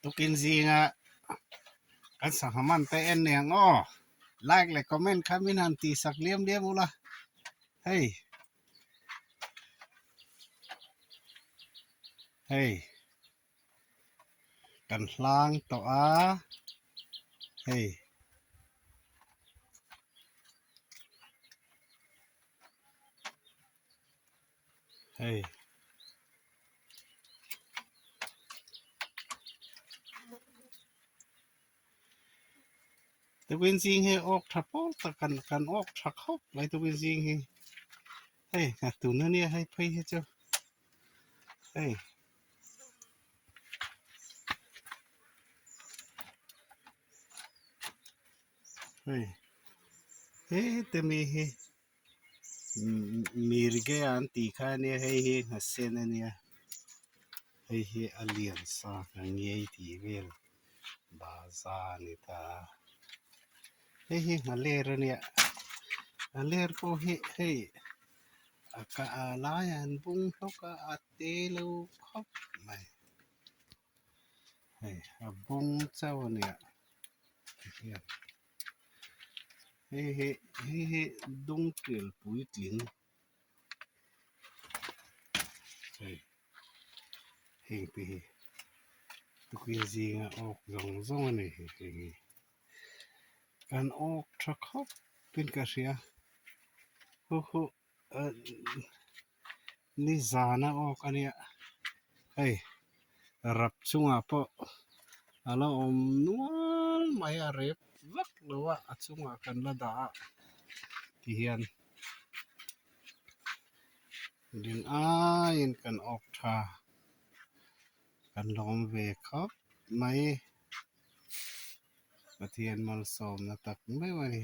Tukin zinga kan sangha man te en niang aw like leh comment kha min han tih sak liam liam ula hei hei kan hlang tawh a hei. Hei tukin zing hi awk tha pawl tak kan kan awk tha khawp mai tukin zing hi hei a tun ania hei phei hi chu hei. Hei hete mi hi mirge an tih kha ania hei hi nghasen ania hei hi a lian sa ka ngei tih vel bahza a ni ta a hei hi nghaler ania nghaler pawh hi hei a kah a laiah an bung hlawk a a te lo khawp mai hei a bung chauh ania tikhian. Hei hi hei hi dung tial puitling hei heng te hi tukin zinga awk zawng zawng a ni hei hi kan awk tha khawp in ka hria hu hu nizana awk a nia hei rap chungah pawh a la awm nual mai a rep vak lo a a chungah kan la dah a ti hian ding aiin kan awk tha kan lawm ve khawp mai Pathian malsawmna tak meuh a ni.